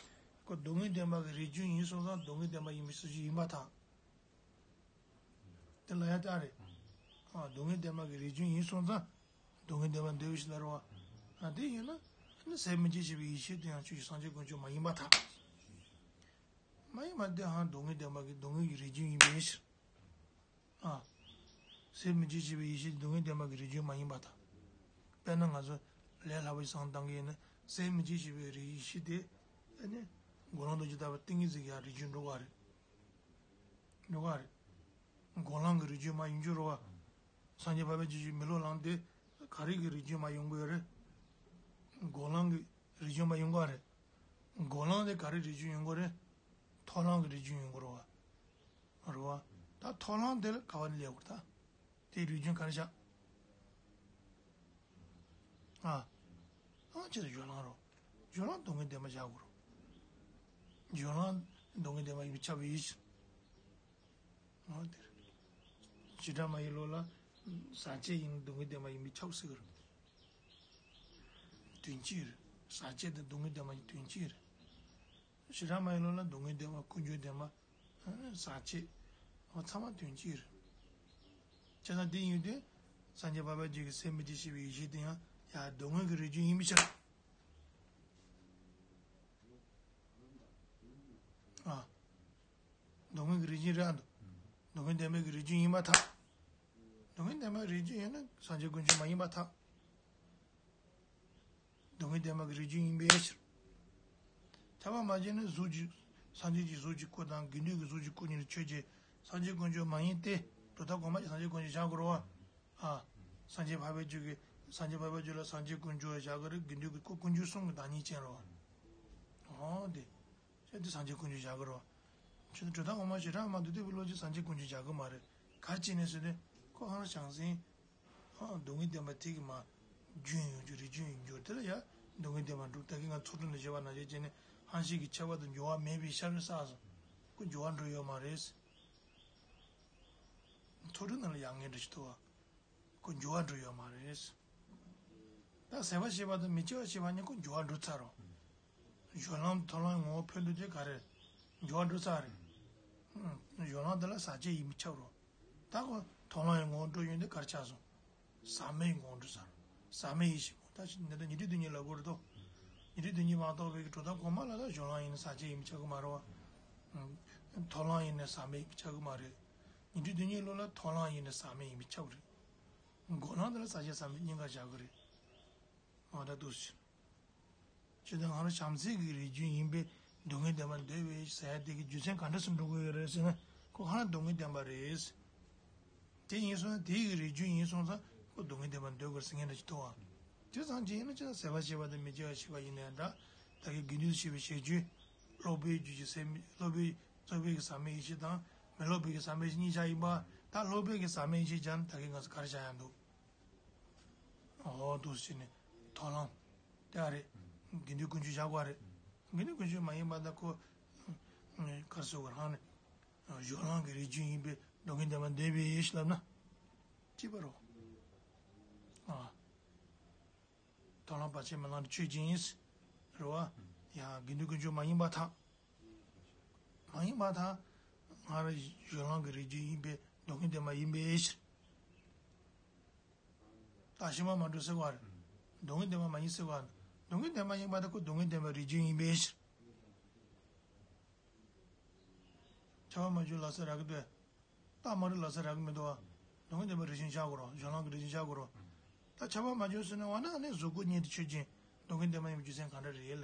ཁོ་སྡུག་བསྔལ་བདེན་པ་གི་རིགས་རྒྱུན་ཡིན་སོང་ཙང་སྡུག་བསྔལ་བདེན་པ་ཡིན་པའི་སྲིད་བྱུས་ཡིན་པར་ཐལ། དེ་ལ་ཡ་ད་རེད། ཨ། སྡུག་བསྔལ་བདེན་པ་གི་རིགས་རྒྱུན་ཡིན་སོང་ཙང་སྡུག་བསྔལ་བདེན་པར་འདོད་པའི་ཕྱིར་ལ་རེད་བ། ཨ། དེ་ཡིན་ན་ནི་ཟད་མི་འཇིགས་ཞེས་པའི་ཡེ་ཤེས་དེ་ཡང་ཆོས་ཀྱི་སངས་རྒྱས་དཀོན་མཆོག་མ་ཡིན་པར་ཐལ། མ་ཡིན་པ་དེ་ཧང་སྡུག་བསྔལ་བདེན་པ་གི་སྡུག་བསྔལ་གྱི་རིགས་རྒྱུན་ཡིན་པའི་ཕྱིར། ཨ། ཟད་མི་འཇིགས་ཞེས་པའི་ཡེ་ཤེས་སྡུག་བསྔལ་བདེན་པ་གི་རིགས་རྒྱུན་མ་ཡིན་པར་ཐལ། དཔེར་ན་ང་ཚོ་ལས་སླ་པོ་ཞིག་བསམ་བློ་བཏང་གི་ཡིན་ན། ཟད་མི་འཇིགས་ཞེས་པའི་རིགས་ཡེ་ཤེས་དེ། ཨ་ནི་འགོག་ལམ་རྡོ་རྗེ་ལྟ་བུ་ཏིང་ངེ་འཛིན་གྱི་རིགས་རྒྱུན་འགྲོ་གི་རེད། འགྲོ་གི་རེད། འགོག་ལམ་གྱི་རིགས་རྒྱུན་མ་ཡིན་རྒྱུ་རེད་བ། སངས་རྒྱས་འཕགས་པའི་རྒྱུད་ཀྱི་མི་སློབ་ལམ་དེ་ག་རེ་གི་རིགས་རྒྱུན་མ་ཡོང་གི་ཡོད་རེད། འགོག་ལམ་གྱི་རིགས་རྒྱུན་མ་ཡོང་གི་རེད། འགོག་ལམ་དེ་ག་རེ་རིགས་རྒྱུན་ཡོང་གི་རེད། མཐོང་ལམ་གྱི་རིགས་རྒྱུན་ཡོང་གི་རེད་བ། རེད་བ། ད་མཐོང་ལམ་དེ་ལ་ག་བ་ནས་སླེབས་དགོས་རེད་ད། དེའི་རིགས་རྒྱུན་ག་རེ་བཞག་ཨ། ཨ། ཅི་ལ་སྦྱོར་ལམ་རོ། སྦྱོར་ལམ་སྡུག་བསྔལ་བདེན་པ་བཞག་དགོས་རོ། སྦྱོར་ལམ་སྡུག་བསྔལ་བདེན་པ་ཡིན་པས་ཁྱབ་པའི་ཕྱིར། འོ་དེ་རེད། བྱེ་བྲག་སྨྲ་བའི་ལུགས་ལ་ཟག་བཅས་ཡིན་སྡུག་བསྔལ་བདེན་པ་ཡིན་པས་ཁྱབ་ཟེར་གི་རེད། དོན་གཅིག་རེད། ཟག་བཅས་དེ་སྡུག་བསྔལ་བདེན་པ་ཡིན་དོན་གཅིག་རེད། བྱེ་བྲག་སྨྲ་བའི་ལུགས་ལ་སྡུག་བསྔལ་བདེན་པ་ཀུན་འབྱུང་བདེན་པ། ཟག་བཅས། འོ་ཚང་མ་དོན་གཅིག་རེད། བྱས་ཙང་དེ་ཡིན་དུས་སངས་རྒྱས་འཕགས་པའི་རྒྱུད་ཀྱི་ཟད་མི་འཇིགས་ཞེས་པའི་ཡེ་ཤེས་དེ་ཡང་ཡང་སྡུག་བསྔལ་གྱི་རིགས་རྒྱུན་ཡིན་པའི་ཕྱིར། ཨ། སྡུག་བསྔལ་གྱི་རིགས་རྒྱུན་རེད་ཨ། སྡུག་བསྔལ་བདེན་པའི་གི་རིགས་རྒྱུན་ཡིན་པར་ཐལ། སྡུག་བསྔལ་བདེན་པའི་རིགས་རྒྱུན་ཡིན་ན་སངས་རྒྱས་དཀོན་མཆོག་མ་ཡིན་པར་ཐལ། སྡུག་བསྔལ་བདེན་པ་གི་རིགས་རྒྱུན་ཡིན་པའི་ཕྱིར། ཁྱབ་པ་མ་བྱས་ན་གཟུགས་ཀྱི། སངས་རྒྱས་ཀྱི་གཟུགས་ཀྱི་སྐུ་དང་དགེ་འདུན་གྱི་གཟུགས་ཀྱི་སྐུ་གཉིས་ལ་ཆོས་ཅན། སངས་རྒྱས་དཀོན་མཆོག་མ་ཡིན་ཏེ། སྒྲོ་བཏགས་གོང་མ་ཅིག་སངས་རྒྱས་དཀོན་མཆོག་བཞག་དགོས་རེད་བ། ཨ། སངས་རྒྱས་འཕགས་པའི་རྒྱུད་ཀྱི། སངས་རྒྱས་འཕགས་པའི་རྒྱུད་ལ་སངས་རྒྱས་དཀོན་མཆོག་བཞག་གི་རེད། དགེ་འདུན་གྱི་སྐུ་ཀུན་འབྱུང་གསུམ་གྱི་བདག་ཉིད་ཅན་རེད་བ། འོ་དེ། ཁྱོད་དེ་སངས་རྒྱས་དཀོན་མཆོག་བཞག་གི་རེད་བ། ཁྱོད་དེ་སྒྲོ་བཏགས་གོང་མ་ཞེས་གྲགས་མ་འདུག་སྟེ་བའི་བློ་ཅན་སངས་རྒྱས་དཀོན་མཆོག་བཞག་གི་མ་རེད། ག་རེ་བྱས་ནས་ཟེར་ན། ཁོ་ཧང་བྱང་སེམས། ཨ། སྡུག་བསྔལ་བདེན་པ་དེ་གི་མ། རྒྱུན་ཡོང་རྒྱུ་རིགས་རྒྱུན་ཡོང་རྒྱུ་དེ་ལ་ཡ། སྡུག་བསྔལ་བདེན་པ་འགྲུབ། ད་གིན་ང་ཚོགས་དྲུག་ནས་བཤད་པ་ནང་བཞིན་བྱས་ནས་ཧང་ཤིང་གི་ཁྱད་པར་དུ་འགྱུར་བ་མེད་པའི་ཤར་བའི་ས་སོ། ཁོ་འགྱུར་བ་འགྲོ་ཡོད་མ་རེད། ཚོགས་དྲུག་ནང་ལ་ཡང་ངེས་འགྲོ་ཞིག་འདུག་བ། ཁོ་འགྱུར་བ་འགྲོ་ཡོད་མ་རེད། ད་ཟད་པ་ཤེས་པ་དང་མི་སྐྱེ་བ་ཤེས་པ་གཉིས་ཁོ་འགྱུར་བ་འགྲོ་ཚར་རོ། སྦྱོར་ལམ་མཐོང་ལམ་ངོ་བོ་འཕེལ་འགྲོ་དེ་ག་རེ། འགྱུར་བ་འགྲོ་ཚར་རེད། ཨང་། སྦྱོར་ལམ་དེ་ལ་ཟག་བཅས་ཡིན་པས་ཁྱབ་རོ། ད་ཁོ་མཐོང་ལམ་ཡི་ངོ་བོ་འགྲོ་ཡོང་དུས་ག་རེ་ཆགས་སོང་། ཟག་མེད་ཡི་ངོ་བོ་འགྲོ་ཚར་རོ། ཟག་མེད་ཡེ་ཤེས་ངོ་བོ། ད་ཅི་འདི་ལྟར་ཉན་ཐོས་སྡེ་གཉིས་ལབ་དགོས་རེད་དོ། ཉན་ཐོས་སྡེ་གཉིས་མ་གཏོགས་པའི་གི་སྒྲོ་བཏགས་གོང་མ་ལ་ད་སྦྱོར་ལམ་ཡིན་ན་ཟག་བཅས་ཡིན་པས་ཁྱབ་གི་མ་རེད་བ། ཨང་། མཐོང་ལམ་ཡིན་ན་ཟག་མེད་ཡིན་པས་ཁྱབ་གི་མ་རེད། ཉན་ཐོས་སྡེ་གཉིས་ལོ་ལ་མཐོང་ལམ་ཡིན་ན་ཟག་མེད་ཡིན་པས་ཁྱབ་རེད། འགོག་ལམ་དེ་ལ་ཟག་བཅས་ཟག་མེད་གཉིས་ཀ་བཞག་གི་རེད། འོ་ད་འདུག་སེ། ཇི་ལྟར་ང་རང་བྱམས་བརྩེ་གི་རིགས་རྒྱུན་ཡིན་པས་སྡུག་བསྔལ་བདེན་པར་འདོད་པའི་ཟེར་ཡ་དེ་གི་རྒྱུ་མཚན་ག་འདྲ་སེ་འགྲོ་གི་ཡོད་རེད་ཟེར་ན། ཁོ་ཧ་ལམ་སྡུག་བསྔལ་བདེན་པ་རེད། དེ་ཡིན་སོང་ན་དེ་གི་རིགས་རྒྱུན་ཡིན་སོང་ཙང་ཁོ་སྡུག་བསྔལ་བདེན་པར་འདོད་དགོས་ཟེར་མཁན་འདྲ་ཞིག་འདུག་ཨ། དེ་ཙམ་ཅིག་ཡིན་ན་ཅི་ལྟར་ཟད་པ་ཤེས་པ་དང་མི་སྐྱེ་བ་ཤེས་པ་ཡིན་ནའི་འདྲ། ད་གི་དགེ་འདུན་ཞེས་པའི་བཤད་རྒྱུན། སློབ་པའི་རྒྱུད་ཀྱི་ཟད་མེད། སློབ་པའི། སློབ་པའི་གི་ཟག་མེད་ཡེ་ཤེས་དང་མི་སློབ་པའི་གི་ཟག་མེད་ཡེ་ཤེས་གཉིས་ཆ་ཡིན་པ། ད་སློབ་པའི་གི་ཟག་མེད་ཡེ་ཤེས་ཀྱང་ད་གི་ང་ཚོ་ག་རེ་བྱ་ཡ་འདུག་འོ་འདུག་སེ་བྱས་ནས་མཐོང་ལམ། དེ་ཨ་རེད། དགེ་འདུན་ཀུན་འབྱུང་བཞག་དགོས་རེད། དགེ་འདུན་ཀུན་འབྱུང་མ་ཡིན་པ་ད་ཁོ། ག་རེ་ཟེར་དགོས་རེད་ཧ་ནི། སྦྱོར་ལམ་གྱི་རིགས་རྒྱུན་ཡིན་པས་སྡུག་བསྔལ་བདེན་པར་འདོད་པའི་ཡེ་ཤེས་ལབ་ན། ཅི་བ་རོ། ཨ། མཐོང་ལམ་བར་ཆད་མེད་ལམ་དུ་ཆོས་ཅན། རེད་བ། ཡང་དགེ་འདུན་ཀུན་འབྱུང་མ་ཡིན་པར་ཐལ། མ་ཡིན་པར་ཐལ། སྔར་སྦྱོར་ལམ་གྱི་རིགས་རྒྱུན་ཡིན་པས་སྡུག་བསྔལ་བདེན་པ་ཡིན་པའི་ཕྱིར། རྟགས་ཕྱི་མ་མ་གྲུབ་ཟེར་བ་རེད། སྡུག་བསྔལ་བདེན་པ་མ་ཡིན་ཟེར་བ་རེད། སྡུག་བསྔལ་བདེན་པ་ཡིན་པ་དེ་ཁོ་སྡུག་བསྔལ་བདེན་པའི་རིགས་རྒྱུན་ཡིན་པའི་ཕྱིར། ཁྱབ་པ་མ་བྱུང་ལབ་ས་རག་གི་འདུག་རྟགས་མ་གྲུབ་ལབ་ས་རག་གི་མི་འདུག་བ། སྡུག་བསྔལ་བདེན་པའི་རིགས་རྒྱུན་བཞག་དགོས་རེད། སྦྱོར་ལམ་གྱི་རིགས་རྒྱུན་བཞག་དགོས་རེད། ད་ཁྱབ་པ་མ་བྱུང་ཟེར་ན་འོ་ན་ནི་གཟུགས་སྐུ་གཉིས་དེ་ཆོས་ཅན། སྡུག་བསྔལ་བདེན་པ་ཡིན་པའི་རྒྱུ་མཚན་ག་འདྲ་རེད་ལབ་ཡིན།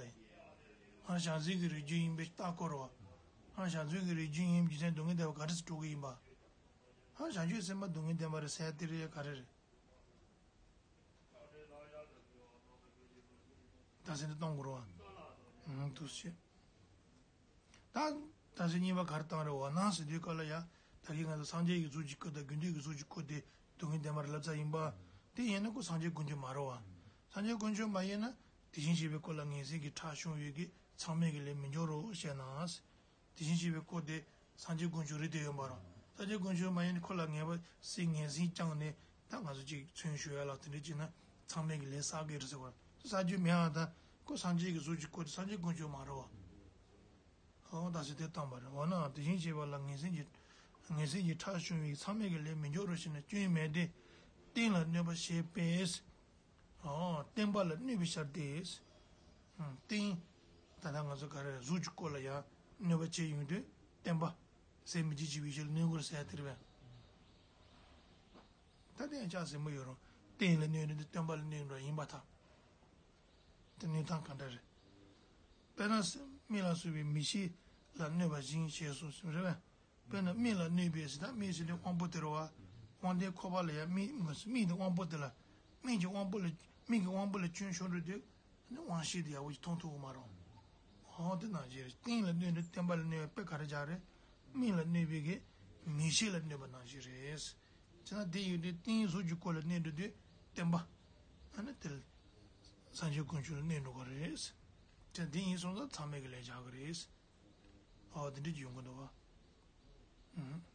ཨ་བྱང་སེམས་ཀྱི་རིགས་རྒྱུད་ཡིན་པའི་རྟགས་སྐོར་བ། ཨ་བྱང་སེམས་ཀྱི་རིགས་རྒྱུད་ཡིན་པའི་རྒྱུ་མཚན་སྡུག་བསྔལ་བདེན་པ་ག་འདྲ་སེ་གྲུབ་ཀྱི་ཡིན་པ། ཨ་བྱང་ཆུབ་སེམས་དཔའ་སྡུག་བསྔལ་བདེན་པ་རེད་ཟེར་ཡ་དེ་རེད་ག་རེ་རེད། ད་སེམས་འདི་གཏོང་དགོས་རེད་བ། ཨུམ་འདུག་སེ་བྱས། ད། ད་གཟོད་གཉིས་པ་ག་རེ་བཏང་རེད་འོ་ན་ཟེར་དུས་སྐབས་ལ་ཡ། ད་གིན་ང་ཚོ་སངས་རྒྱས་ཀྱི་གཟུགས་ཀྱི་སྐུ་དང་དགེ་འདུན་གྱི་གཟུགས་ཀྱི་སྐུ་དེ་སྡུག་བསྔལ་བདེན་པར་ལབ་ཚར་ཡིན་པ། དེ་ཡིན་ན་ཁོ་སངས་རྒྱས་དཀོན་མཆོག་མ་རེད་བ། སངས་རྒྱས་དཀོན་མཆོག་མ་ཡིན་ན། དེ་བཞིན་གཤེགས་པའི་སྐུ་ལ་ངན་སེམས་ཀྱི་ཁྲག་ཕྱུང་བའི་གི་མཚམས་མེད་ཀྱི་ལས་མི་འབྱུང་རོ་ཞེ་ན། དེ་བཞིན་གཤེགས་པའི་སྐུ་དེ་སངས་རྒྱས་དཀོན་མཆོག་རེད་དེ་ཡོད་མ་རེད། སངས་རྒྱས་དཀོན་མཆོག་མ་ཡིན་ན་ཁོ་ལ་ངན་པ་སེམས་ངན་སེམས་བཅངས་ནས་ད་ང་ཚོ་ཅིག་མཚན་ཞུ་ཡ་ལ་དེ་འདྲ་བྱས་ན་མཚམས་མེད་ཀྱི་ལས་བསགས་ཀྱི་རེད་ཟེར་བ་རེད། བསགས་རྒྱུ་མེད་ཨ་ད་ཁོ་སངས་རྒྱས་ཀྱི་གཟུགས་ཀྱི་སྐུ་དེ་སངས་རྒྱས་དཀོན་མཆོག་མ་རེད་བ། ཨོ་ད་ཟེར་དེ་བཏང་བ་རེད། འོ་ན་དེ་བཞིན་གཤེགས་པ་ལ་ངན་སེམས་ཀྱི། ངན་སེམས་ཀྱི་ཁྲག་ཕྱུང་བའི་མཚམས་མེད་ཀྱི་ལས་མི་འབྱུང་རོ་ཞེ་ན་སྐྱོན་མེད་དེ། བསྟན་ལ་གནོད་པ་བྱེད་པས། ཨོ་བསྟན་པ་ལ་གནོད་པའི་ཕྱིར་ཏེ། ཨུམ་བསྟན། ད་ལྟ་ང་ཚོ་ག་རེ་གཟུགས་ཀྱི་སྐུ་ལ་ཡང་གནོད་པ་བྱེད་ཡོང་དུས་བསྟན་པ། ཟས་མི་བརྗེད་ཅེས་པའི་ཕྱིར་གནོད་དགོས་ཟེར་དེ་རེད་པས། ད་དེ་ཡང་ཅག་ཟེར་མོ་ཡོད་རུང་བསྟན་ལ་གནོད་ནི་འདི་བསྟན་པ་ལ་གནོད་འགྲོ་ཡིན་པ་ཐལ། དེ་གནོད་སྟངས་ག་འདྲ་རེད། དཔེར་ན་མི་ལ་སོགས་པའི་མི་ཤེས་ལ་གནོད་པ་བཞིན་ཞེས་གསུངས་ཟིན་རེད་པས། དཔེར་ན་མི་ལ་གནོད་པའི་ཟེར་ད་མི་ཟེར་དེ་དབང་པོ་དེ་རེད་བ། དབང་ལྡན་ཁོ་པ་ལ་ཡང་མི་མི་དེ་དབང་པོ་དེ་ལ། མི་གི་དབང་པོ་ལ་མི་གི་དབང་པོ་ལ་སྐྱོན་ཤོར་འགྲོ་དུས། དབང་ཤེས་དེ་ཡག་པོ་ཞིག་མཐོང་ཐུབ་ཀྱི་མ་རེད། འོ་དེ་ནང་བཞིན་རེད། བསྟན་ལ་གནོད་འགྲོ་བསྟན་པ་ལ་གནོད་པའི་དཔེ་ག་རེ་རྒྱག་རེད། མི་ལ་གནོད་པའི་གི་མི་ཤེས་ལ་གནོད་པ་ནང་བཞིན་རེད། བྱས་ན་དེ་ཡོད་དུས་བསྟན་གཟུགས་ཀྱི་སྐུ་ལ་གནོད་འགྲོ་དུས་བསྟན་པ། ཨ་ནི་དེ་ལ་སངས་རྒྱས་དཀོན་མཆོག་ལ་གནོད་འགྲོ་གི་རེད། བྱས་ན་དེ་ཡིན་སོང་ཙང་མཚམས་མེད་ཀྱི་ལས་བྱ་གི་རེད། ཨོ་དེ་འདྲ་ཡོང་གི་འདུག་བ། ཨུམ།